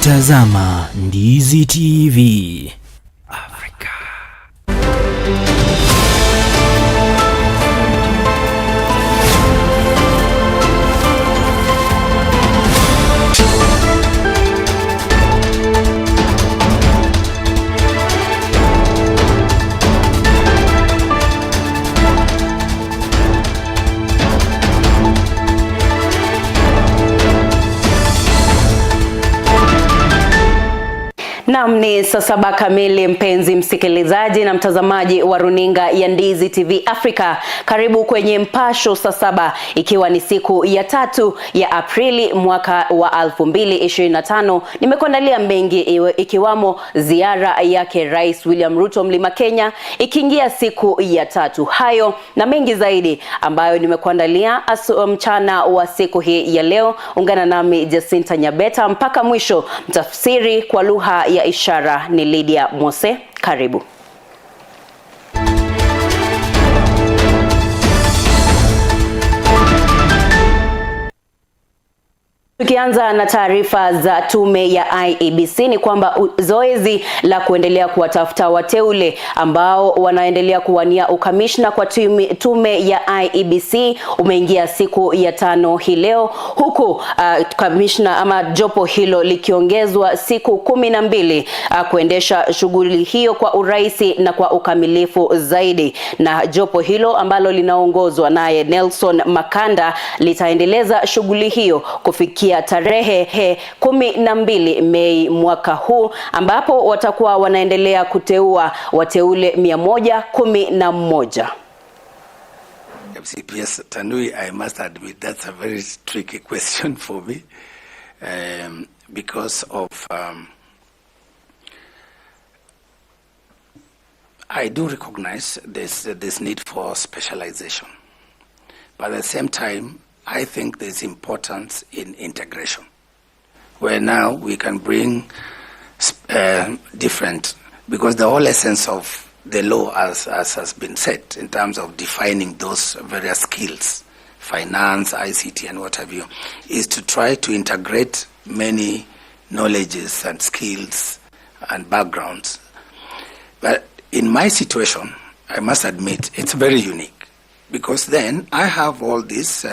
Unatazama Ndizi TV Afrika. Naam, ni saa saba kamili, mpenzi msikilizaji na mtazamaji wa runinga ya Ndizi TV Africa. Karibu kwenye Mpasho saa saba, ikiwa ni siku ya 3 ya Aprili mwaka wa 2025. Nimekuandalia mengi ikiwamo ziara yake Rais William Ruto Mlima Kenya ikiingia siku ya 3. Hayo na mengi zaidi ambayo nimekuandalia mchana wa siku hii ya leo. Ungana nami Jacinta Nyabeta mpaka mwisho. Mtafsiri kwa lugha ya ishara ni Lydia Mose. Karibu. Tukianza na taarifa za tume ya IEBC ni kwamba zoezi la kuendelea kuwatafuta wateule ambao wanaendelea kuwania ukamishna kwa tume ya IEBC umeingia siku ya 5 hii leo, huku kamishna ama jopo hilo likiongezwa siku 12 kuendesha shughuli hiyo kwa urahisi na kwa ukamilifu zaidi. Na jopo hilo ambalo linaongozwa naye Nelson Makanda litaendeleza shughuli hiyo kufikia tarehe 12 Mei mwaka huu, ambapo watakuwa wanaendelea kuteua wateule 111. MCPS Tanui, I must admit that's a very tricky question for me, because of I do recognize this need for specialization, but at the same time I think there's importance in integration, where now we can bring different, because the whole essence of the law, as has been said, in terms of defining those various skills, finance, ICT, and what have you, is to try to integrate many knowledges and skills and backgrounds. But in my situation, I must admit, it's very unique, because then I have all this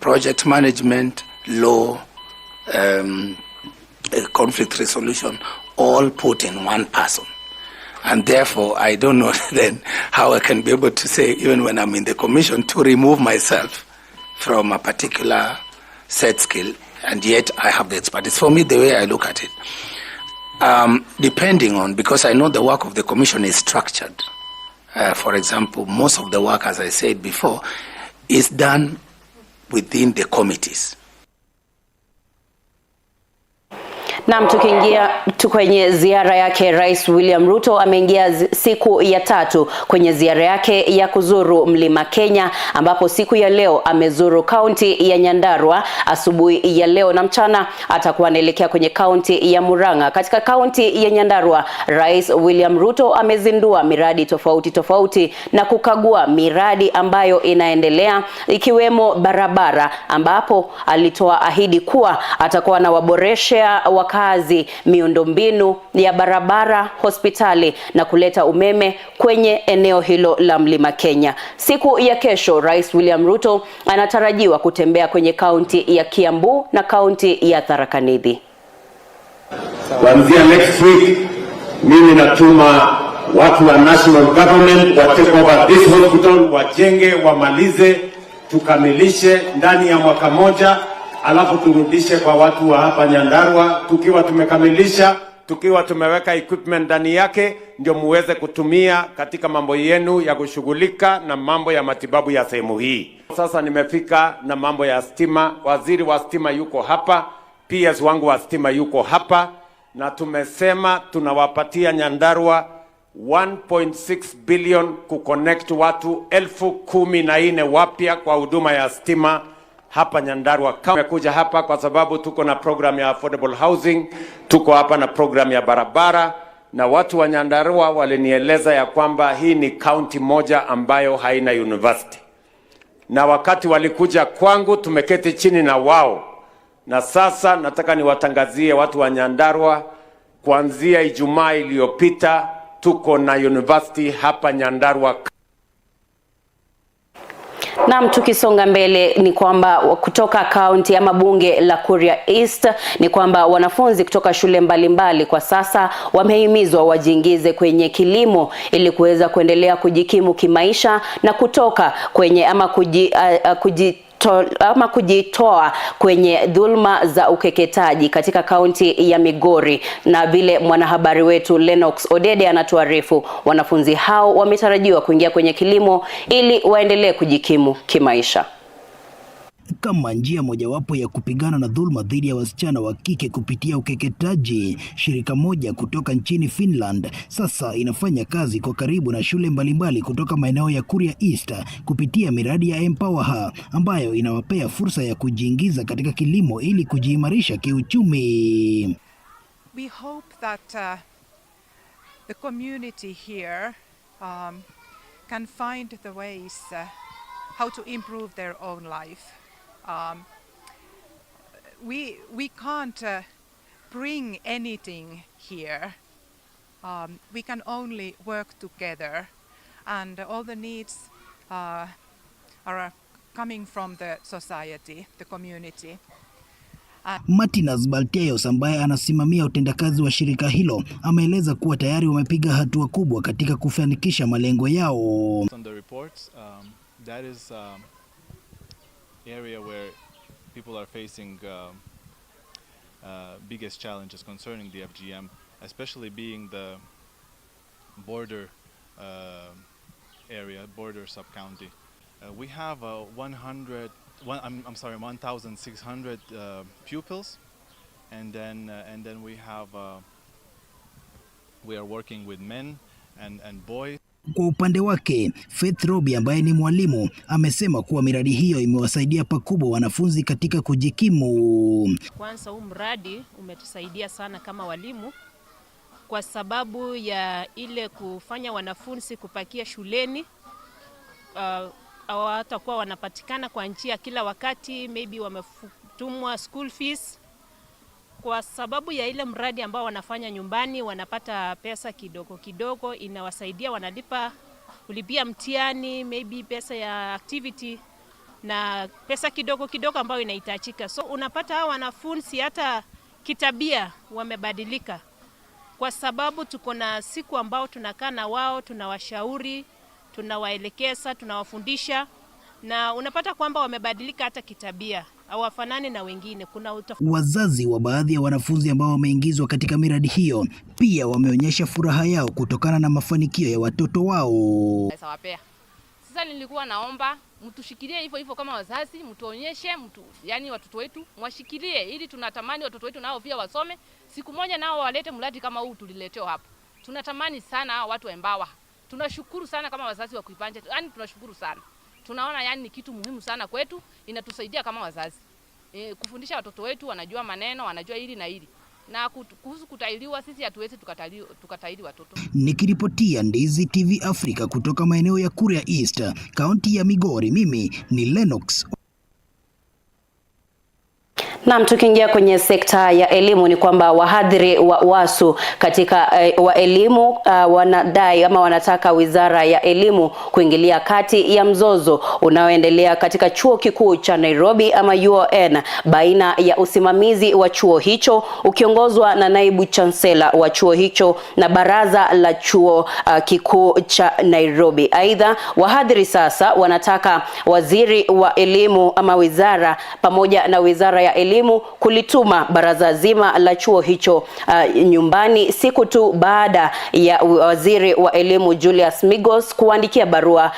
project management, law, conflict resolution, all put in one person. And therefore, I don't know then how I can be able to say, even when I'm in the commission, to remove myself from a particular set skill, and yet I have the expertise. For me, the way I look at it, depending on, because I know the work of the commission is structured. For example, most of the work, as I said before, is done within the committees. Naam, tukiingia tu kwenye ziara yake, Rais William Ruto ameingia siku ya 3 kwenye ziara yake ya kuzuru Mlima Kenya, ambapo siku ya leo amezuru kaunti ya Nyandarua asubuhi ya leo, na mchana atakuwa anaelekea kwenye kaunti ya Murang'a. Katika kaunti ya Nyandarua, Rais William Ruto amezindua miradi tofauti tofauti na kukagua miradi ambayo inaendelea ikiwemo barabara, ambapo alitoa ahadi kuwa atakuwa anawaboreshea wakazi miundombinu ya barabara, hospitali na kuleta umeme kwenye eneo hilo la Mlima Kenya. Siku ya kesho, Rais William Ruto anatarajiwa kutembea kwenye kaunti ya Kiambu na kaunti ya Tharaka Nithi. Kuanzia next week mimi natuma watu wa national government wa take over this hospital, wajenge, wamalize, tukamilishe ndani ya mwaka moja, alafu turudishe kwa watu wa hapa Nyandarua tukiwa tumekamilisha, tukiwa tumeweka equipment ndani yake, ndio muweze kutumia katika mambo yenu ya kushughulika na mambo ya matibabu ya sehemu hii. Sasa nimefika na mambo ya stima. Waziri wa stima yuko hapa, PS wangu wa stima yuko hapa, na tumesema tunawapatia Nyandarua 1.6 billion kuconnect watu 14,000 wapya kwa huduma ya stima hapa Nyandarua. Tumekuja hapa kwa sababu tuko na program ya affordable housing, tuko hapa na program ya barabara, na watu wa Nyandarua walinieleza ya kwamba hii ni county moja ambayo haina university. Na wakati walikuja kwangu tumeketi chini na wao, Na sasa nataka niwatangazie watu wa Nyandarua, kuanzia Ijumaa iliyopita tuko na university hapa Nyandarua. Naam, tukisonga mbele ni kwamba kutoka kaunti ama bunge la Kuria East ni kwamba wanafunzi kutoka shule mbalimbali kwa sasa wamehimizwa wajiingize kwenye kilimo ili kuweza kuendelea kujikimu kimaisha na kutoka kwenye ama kujitoa kwenye dhulma za ukeketaji katika kaunti ya Migori. Na vile mwanahabari wetu Lennox Odede anatuarifu, wanafunzi hao wametarajiwa kuingia kwenye kilimo ili waendelee kujikimu kimaisha. Kama njia mojawapo ya kupigana na dhulma dhidi ya wasichana wa kike kupitia ukeketaji, shirika moja kutoka nchini Finland sasa inafanya kazi kwa karibu na shule mbalimbali kutoka maeneo ya Kuria East kupitia miradi ya Empower Her ambayo inawapea fursa ya kujiingiza katika kilimo ili kujiimarisha kiuchumi. We hope that the community here can find the ways how to improve their own life. We can't bring anything here. We can only work together, and all the needs are coming from the society, the community. Martinus Balteus ambaye anasimamia utendakazi wa shirika hilo ameeleza kuwa tayari wamepiga hatua kubwa katika kufanikisha malengo yao. On the reports, that is area where people are facing biggest challenges concerning the FGM, especially being the border area, border sub-county. We have 1,600 pupils, and then we have we are working with men and boys. Kwa upande wake, Faith Robi ambaye ni mwalimu amesema kuwa miradi hiyo imewasaidia pakubwa wanafunzi katika kujikimu. Kwanza huu mradi umetusaidia sana kama walimu kwa sababu ya ile kufanya wanafunzi kupakia shuleni, hawatakuwa wanapatikana kwa njia kila wakati, maybe wametumwa school fees. Kwa sababu ya ile mradi ambao wanafanya nyumbani, wanapata pesa kidogo kidogo, inawasaidia wanalipa kulipia mtihani, maybe pesa ya activity na pesa kidogo kidogo ambayo inahitajika. So unapata hawa wanafunzi hata kitabia wamebadilika, kwa sababu tuko na siku ambao tunakaa na wao, tunawashauri, tunawaelekeza, tunawafundisha, na unapata kwamba wamebadilika hata kitabia, hawafanani na wengine. Kuna wazazi wa baadhi ya wanafunzi ambao wameingizwa katika miradi hiyo pia wameonyesha furaha yao kutokana na mafanikio ya watoto wao. Sasa nilikuwa naomba mtushikilie hivyo hivyo kama wazazi, mtuonyeshe yani watoto wetu mwashikilie, ili tunatamani watoto wetu nao pia wasome siku moja, nao walete mradi kama huu tuliletewa hapa. Tunatamani sana watu wa Empower. Tunashukuru sana kama wazazi wa Kuipanja, yani tunashukuru sana. Tunaona yani ni kitu muhimu sana kwetu, inatusaidia kama wazazi. Kufundisha watoto wetu, wanajua maneno, wanajua hili na hili. Na kuhusu kutailiwa, sisi hatuwezi tukataili watoto. Nikiripotia Ndizi TV Africa kutoka maeneo ya Kuria East, kaunti ya Migori, mimi ni Lennox. Naam, tukiingia kwenye sekta ya elimu ni kwamba wahadhiri wa UASU katika wa elimu wanadai ama wanataka Wizara ya Elimu kuingilia kati ya mzozo unaoendelea katika Chuo Kikuu cha Nairobi ama UoN baina ya usimamizi wa chuo hicho ukiongozwa na naibu chancellor wa chuo hicho na baraza la chuo kikuu cha Nairobi. Aidha, wahadhiri sasa wanataka waziri wa elimu ama wizara pamoja na Wizara ya Elimu kulituma baraza zima la chuo hicho nyumbani siku tu baada ya waziri wa elimu Julius Migos kuandikia barua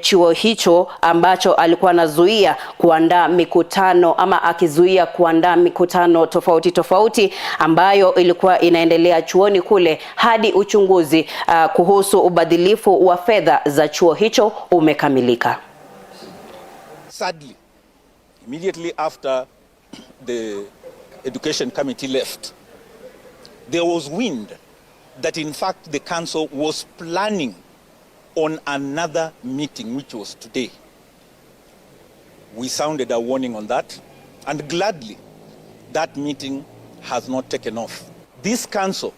chuo hicho ambacho alikuwa anazuia kuandaa mikutano ama akizuia kuandaa mikutano tofauti tofauti ambayo ilikuwa inaendelea chuoni kule hadi uchunguzi kuhusu ubadhilifu wa fedha za chuo hicho umekamilika. Sadly, immediately after the Education Committee left, there was wind that in fact the council was planning on another meeting, which was today. We sounded a warning on that, and gladly, That meeting has not taken off. This council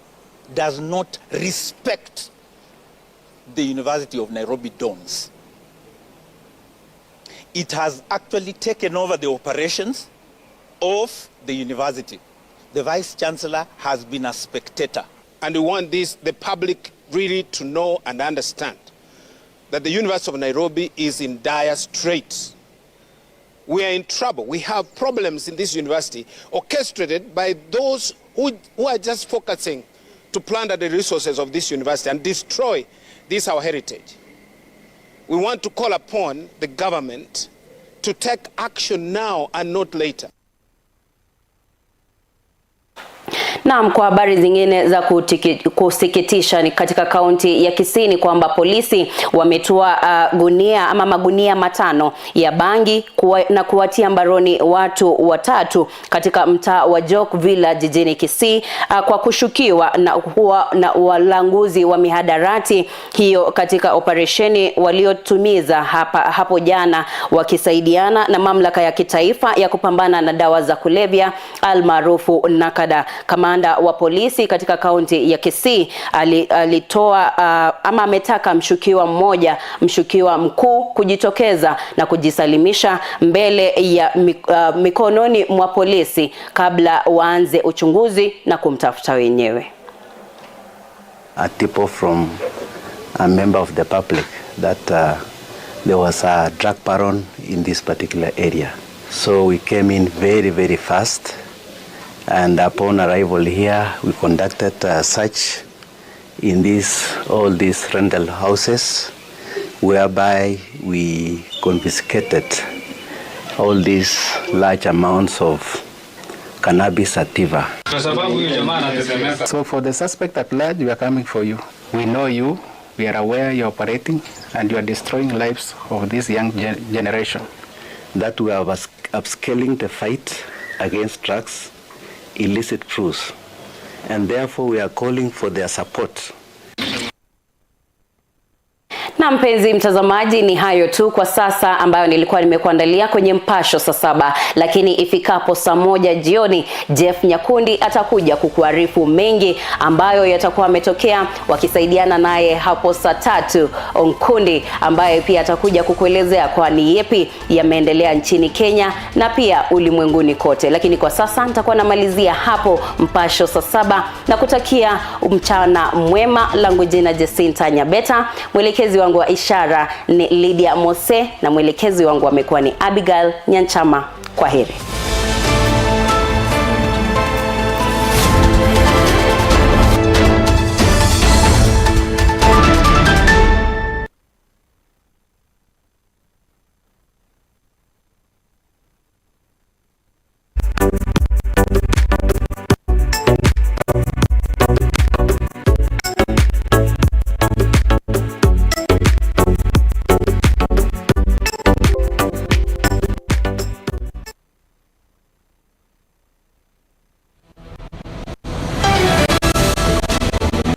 does not respect the University of Nairobi dons. It has actually taken over the operations of the university. The Vice Chancellor has been a spectator. And we want the public really to know and understand that the University of Nairobi is in dire straits. We are in trouble. We have problems in this university orchestrated by those who are just focusing to plunder the resources of this university and destroy this our heritage. We want to call upon the government to take action now and not later. Naam, kwa habari zingine za kusikitisha ni katika kaunti ya Kisii ni kwamba polisi wametoa gunia ama magunia 5 ya bangi na kuwatia mbaroni watu 3 katika mtaa wa Jok Villa jijini Kisii kwa kushukiwa na kuwa na walanguzi wa mihadarati hiyo katika operesheni waliotumiza hapo jana wakisaidiana na mamlaka ya kitaifa ya kupambana na dawa za kulevya almaarufu NACADA. Kamanda wa polisi katika kaunti ya Kisii alitoa ama ametaka mshukiwa mmoja, mshukiwa mkuu kujitokeza na kujisalimisha mbele ya mikononi mwa polisi kabla waanze uchunguzi na kumtafuta wenyewe. A tip off from a member of the public that there was a drug baron in this particular area. So we came in very, very fast. And upon arrival here, we conducted a search in all these rental houses, whereby we confiscated all these large amounts of cannabis sativa. So for the suspect at large, we are coming for you. We know you, we are aware you are operating, and you are destroying lives of this young generation. That we are upscaling the fight against drugs, illicit brews, and therefore we are calling for their support. Na mpenzi mtazamaji, ni hayo tu kwa sasa ambayo nilikuwa nimekuandalia kwenye Mpasho saa 7, lakini ifikapo saa 1 jioni Jeff Nyakundi atakuja kukuarifu mengi ambayo yatakuwa yametokea wakisaidiana naye hapo saa 3 Onkundi, ambaye pia atakuja kukuelezea kwa ni yepi yameendelea nchini Kenya na pia ulimwenguni kote. Lakini kwa sasa nitakuwa namalizia hapo Mpasho saa 7 na kutakia mchana mwema. Langu jina Jacinta Nyabeta, mwelekezi wangu wa ishara ni Lydia Mose na mwelekezi wangu amekuwa ni Abigail Nyanchama. Kwaheri.